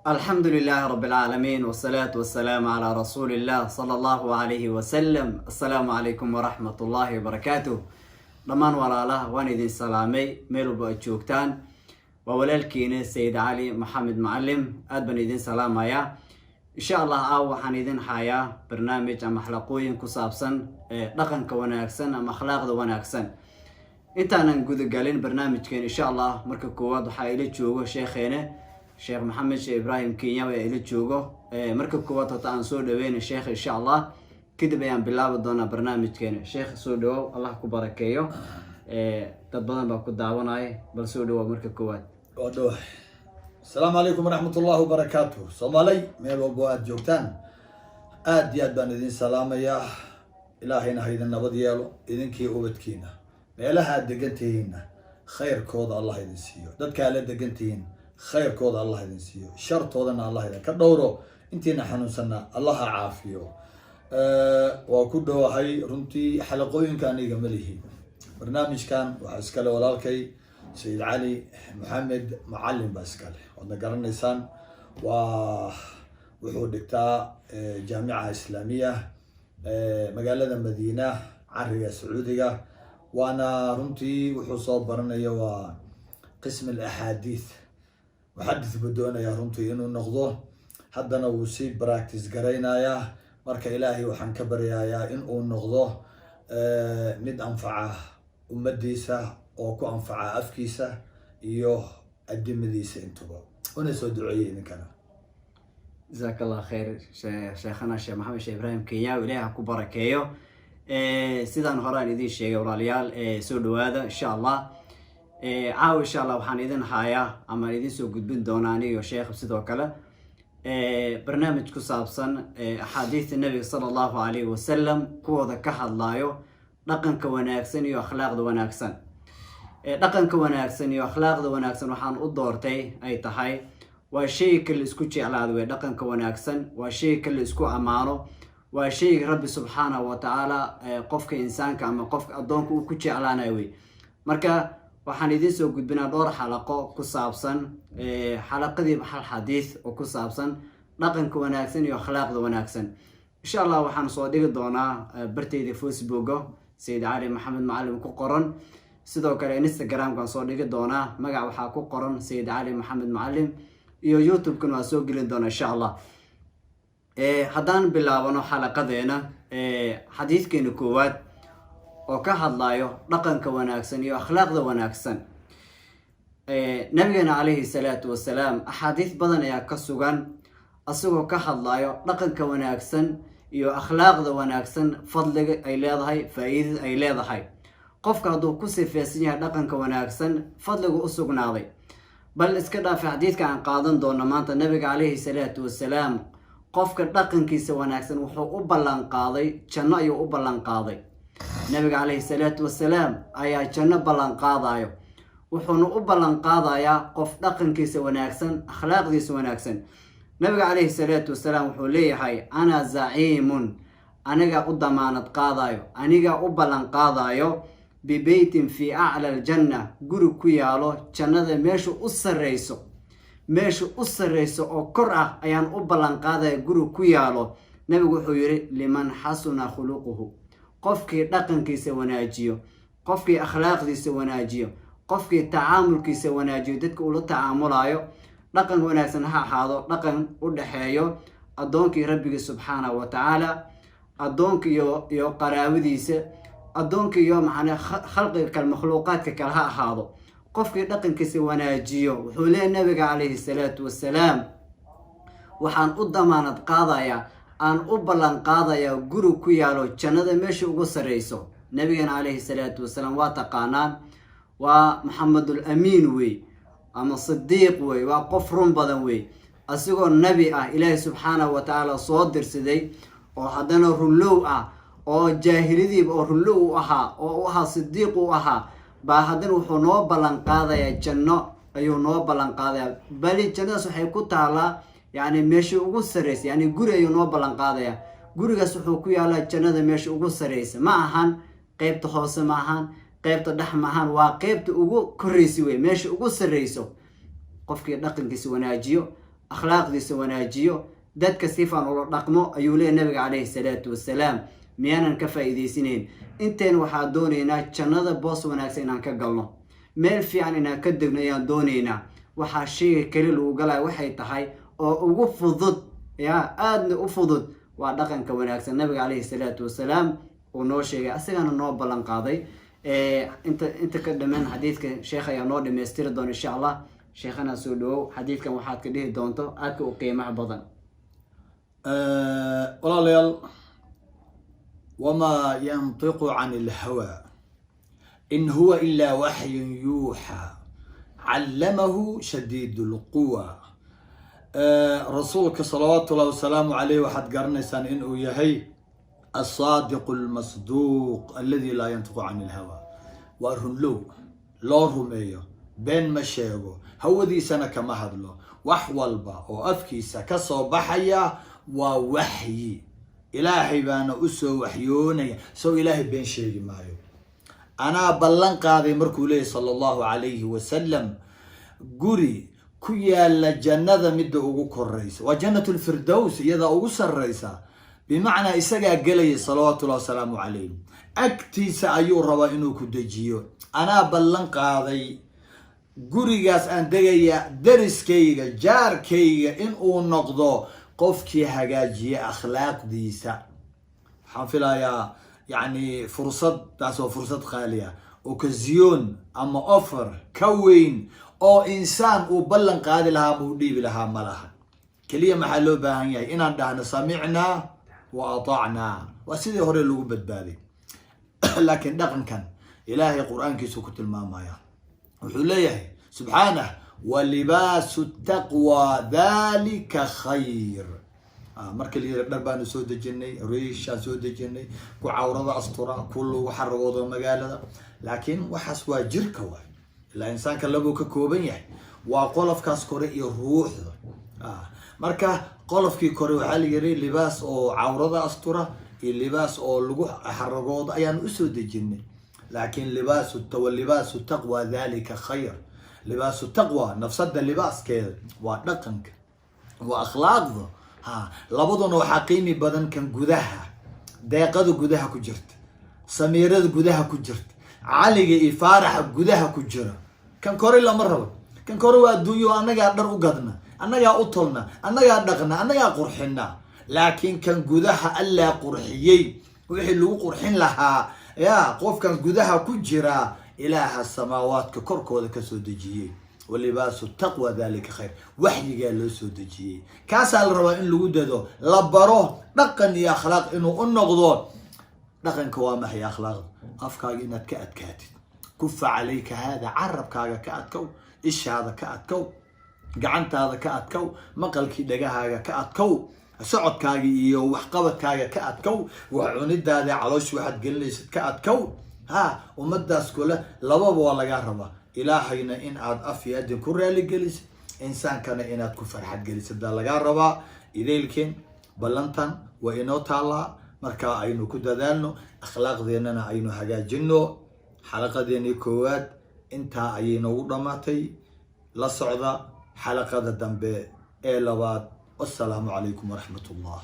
Alxamdu lilaahi rabi alcaalamiin, wasalaatu wasalaamu calaa rasuuli illah, sala allahu calayhi wasalam. Assalaamu calaykum waraxmat ullaahi wabarakaatuh. Dhammaan walaalaha waan idin salaamay meel walba aad joogtaan. Waa walaalkiina Sayid Cali Maxamed Macalim, aad baan idin salaamayaa. Insha Allah aaw waxaan idin hayaa barnaamij ama xalaqooyin ku saabsan dhaqanka wanaagsan ama akhlaaqda wanaagsan. Intaanan gudagalin barnaamijkeen, insha Allah marka koowaad waxaa ila joogo sheekheene, Sheekh Maxamed Sheekh Ibraahim Kenya ayaa ila joogo. Marka koowaad horta aan soo dhaweyna sheekh, insha Allah kadib ayaan bilaabi doonaa barnaamijkeena. Sheekh, soo dhawow, Allah ku barakeeyo. Dad badan baa ku daawanaya, bal soo dhawow marka koowaad. Waa dhawax. Asalaamu calaykum waraxmat ullahi wabarakaatuh. Soomaalay, meel walbo aada joogtaan, aad iyo aad baan idin salaamayaa. Ilaahayna ha idin nabad yeelo idinkii ubadkiina. Meelaha aad degan tihiinna khayrkooda Allah idin siiyo, dadka aad la degan tihiin khayrkooda Allah idin siiyo, shartoodana Allah idinka dhowro. Intiina xanuunsanna Allah ha caafiyo. Waa ku dhowahay. Runtii xalaqooyinka aniga ma lihi, barnaamijkan waxaa iskale walaalkay Sayid Cali Maxamed Macalin baa iskale, waadna garanaysaan. Waa wuxuu dhigtaa Jaamica Islaamiya, magaalada Madiina, cariga Sacuudiga. Waana runtii wuxuu soo baranaya waa qism alaxaadiith, muxadith buu doonayaa runtii inuu noqdo, haddana wuu sii practice garaynayaa. Marka Ilaahay waxaan ka baryayaa in uu noqdo mid anfaca ummadiisa oo ku anfaca afkiisa iyo adimadiisa intuba, una soo duceeyay idinkana. Jazaak Allah khayr, sheekhana Sheekh Maxamed Sheekh Ibraahim Kenyawi, ilahi ha ku barakeeyo. Sidaan hore aan idiin sheegay, walaalayaal, soo dhawaada. Insha Allah caawa insha Allah waxaan idin hayaa ama idin soo gudbin doonaa anigo sheekh sidoo kale barnaamij ku saabsan axaadiista Nabiga sala allahu alayhi wasalam, kuwooda ka hadlayo dhaqanka wanaagsan iyo akhlaaqda wanaagsan. Dhaqanka wanaagsan iyo akhlaaqda wanaagsan waxaan u doortay ay tahay waa shay kale isku jeclaado wey. Dhaqanka wanaagsan waa shay kale isku ammaano, waa shayga Rabbi subxaanahu wa tacaala qofka insaanka ama qofka addoonka uu ku jeclaanayo wey. Marka waxaan idiin soo gudbinaa dhowr xalaqo ku saabsan, xalaqadiiba hal xadiis oo ku saabsan dhaqanka wanaagsan iyo akhlaaqda wanaagsan. Insha Allah waxaan soo dhigi doonaa barteyda Facebooka, Sayid Cali Maxamed Macalim ku qoran. Sidoo kale Instagramkaan soo dhigi doonaa, magac waxaa ku qoran Sayid Cali Maxamed Macalim, iyo YouTube-kan waa soo gelin doonaa insha Allah. Haddaan bilaabano xalaqadeena, xadiidkeena koowaad oo ka hadlayo dhaqanka wanaagsan iyo akhlaaqda wanaagsan. Nabigeena calayhi salaatu wasalaam axaadiis badan ayaa ka sugan asagoo ka hadlayo dhaqanka wanaagsan iyo akhlaaqda wanaagsan, fadliga ay leedahay, faa-iidada ay leedahay. Qofka hadduu ku sifeysan yahay dhaqanka wanaagsan, fadliga u sugnaaday bal iska dhaafay. Xadiidka aan qaadan doono maanta, Nabiga calayhi salaatu wasalaam qofka dhaqankiisa wanaagsan wuxuu u ballan qaaday janno ayuu u ballan qaaday. Nabiga calayhi salaatu wasalaam ayaa janno ballan qaadayo, wuxuuna u ballan qaadayaa qof dhaqankiisa wanaagsan, akhlaaqdiisa wanaagsan. Nabiga calayhi salaatu wasalaam wuxuu leeyahay: "Ana zaciimun", aniga u damaanad qaadayo, aniga u ballan qaadayo, "bibeytin fii acla aljanna", guri ku yaalo jannada meesha u sarreyso, meesha u sarreyso oo kor ah ayaan u ballan qaadaya guri ku yaalo. Nabigu wuxuu yidhi: "Liman xasuna khuluquhu", qofkii dhaqankiisa wanaajiyo, qofkii akhlaaqdiisa wanaajiyo, qofkii tacaamulkiisa wanaajiyo, dadka ula tacaamulayo dhaqan wanaagsan, ha ahaado dhaqan u dhexeeyo addoonkii Rabbigii subxaanahu wa tacaala, addoonka iyo qaraabadiisa, addoonka iyo macnaa khalqiga kale, makhluuqaadka kale ha ahaado. Qofkii dhaqankiisa wanaajiyo, wuxuu leeyahy Nabiga calayhi salaatu wasalaam, waxaan u damaanad qaadayaa, aan u ballan qaadayaa guri ku yaalo jannada meesha ugu sarreyso. Nabigana calayhi salaatu wasalaam waa taqaanaan, waa Maxamedul Amiin wey ama Sidiiq wey, waa qof run badan wey. Asigoo nabi ah, Ilaahay subxaanahu wa tacaala soo dirsaday, oo haddana runlow ah, oo jaahiladiiba oo runlow u ahaa, oo u ahaa sidiiq u ahaa, baa haddana wuxuu noo ballan qaadayaa janno ayuu noo ballan qaadayaa. Bali jannadaas waxay ku taalaa yacni meesha ugu sarreysa, yani guri ayuu noo ballan qaadayaa. Gurigaas wuxuu ku yaalaa jannada meesha ugu sarreysa. Ma ahan qeybta hoose, ma ahan qeybta dhex, ma ahan, waa qeybta ugu korreysa wey, meesha ugu sarreyso. Qofkii dhaqankiisa wanaajiyo, akhlaaqdiisa wanaajiyo, Akhlaaqdiisa wanaajiyo, dadka sifan ula dhaqmo, ayuu leeyahy Nabiga calayhi salaatu wasalaam. Miyaanan ka faa'iidaysanayn? Inteen waxaa doonaynaa jannada boos wanaagsan inaan ka galno, meel fiican inaan ka degno ayaan doonaynaa. Waxaa shayga keli lagu galaya waxay tahay oo ugu fudud, ya aadna u fudud, waa dhaqanka wanaagsan Nabiga calayhi salaatu wasalaam uu noo sheegay, asagana noo ballan qaaday. Inta ka dhamaan xadiidka sheekh ayaa noo dhamaystiri doona, insha Allah. Sheekhana, soo dhawow. Xadiidkan waxaad ka dhihi doonto aadka u qiimaha badan. Walaalayaal, وما ينطق عن الهوى إن هو إلا وحي يوحى علمه شديد القوى. Rasuulka صلوات الله وسلامه عليه waxaad garanaysaan inuu yahay الصادق المصدوق الذي لا ينطق عن الهوى. Waa runlow loo rumeeyo, been ma sheego, hawadiisana kama hadlo. Wax walba oo afkiisa ka soo baxaya waa waxyi, Ilaahay baana usoo waxyoonaya. Sow Ilaahay been sheegi maayo. Anaa ballan qaaday markuu leeyahy صلى الله عليه وسلم, guri ku yaala jannada midda ugu koraysa waa جنة الفردوس, iyadaa ugu sarraysa, bimacnaa isagaa gelaya صلوات الله وسلامه عليه. Agtiisa ayuu rabaa inuu ku dejiyo. Anaa ballan qaaday gurigaas aan degaya dariskayga, jaarkayga, in uu noqdo qofkii hagaajiya akhlaaqdiisa. Waxaan filayaa, yani, fursad taas waa fursad qaaliya, occasion ama offer ka weyn oo insaan uu ballan qaadi lahaa ama uu dhiibi lahaa ma laha. Keliya maxaa loo baahan yahay? Inaan dhahno سمعنا وأطعنا. Waa sidii hore lagu badbaaday. Laakiin dhaqankan Ilaahay Qur-aankiisu ku tilmaamaya, wuxuu leeyahay subxaanah: ولباس التقوى ذلك خير. Marka la yiri dhar baanu soo dejinay, riishaan soo dejinay, ku cawrada astura, ku lagu xaragoodo magaalada, laakiin waxaas waa jirka waay. Ilaa insaanka labuu ka kooban yahay, waa qolofkaas kore iyo ruuxda. Marka qolofkii kore waxaa la yiri libaas oo cawrada astura iyo libaas oo lagu xaragoodo ayaanu usoo dejinay. Laakiin ولباس التقوى ذلك خير. لباس التقوى, nafsada libaaskeeda waa dhaqanka, waa akhlaaqda. Ha, labaduna waxaa qiimi badan kan gudaha, deeqada gudaha ku jirta, Samiirada gudaha ku jirta, Caliga iyo Faaraxa gudaha ku jira. Kan kore lama rabo. Kan kore waa adduunyo, annagaa dhar u gadna, annagaa u tolna, annagaa dhaqna, annagaa qurxina. Laakiin kan gudaha Allaa qurxiyey. Wixii lagu qurxin lahaa ya qofkan gudaha ku jiraa, Ilaaha samaawaadka korkooda kasoo dejiyey. ولباس التقوى ذلك خير. Waxyigaa loo soo dejiyey, kaasaa la rabaa in lagu dado, la baro dhaqan iyo akhlaaq inuu u noqdo. Dhaqanka waa maxay? Akhlaaqda afkaaga inaad ka adkaatid. كف عليك هذا. Carabkaaga ka adkow, ishaada ka adkow, gacantaada ka adkow, maqalkii dhagahaaga ka adkow, socodkaaga iyo waxqabadkaaga ka adkow, wax cunidaada, caloosha waxaad gelinaysid ka adkow. Ha, ummadaas kule lababa waa lagaa rabaa: Ilaahayna in aad af iyo adin ku raaligelisid, insaankana inaad ku farxad gelisid baa lagaa rabaa. Ideylkeen ballantan waa inoo taallaa. Marka aynu ku dadaalno, akhlaaqdeennana aynu hagaajino. Xalaqadeenii koowaad intaa ayay noogu dhammaatay. La socda xalaqada dambe ee labaad. Wassalaamu calaykum waraxmat ullah.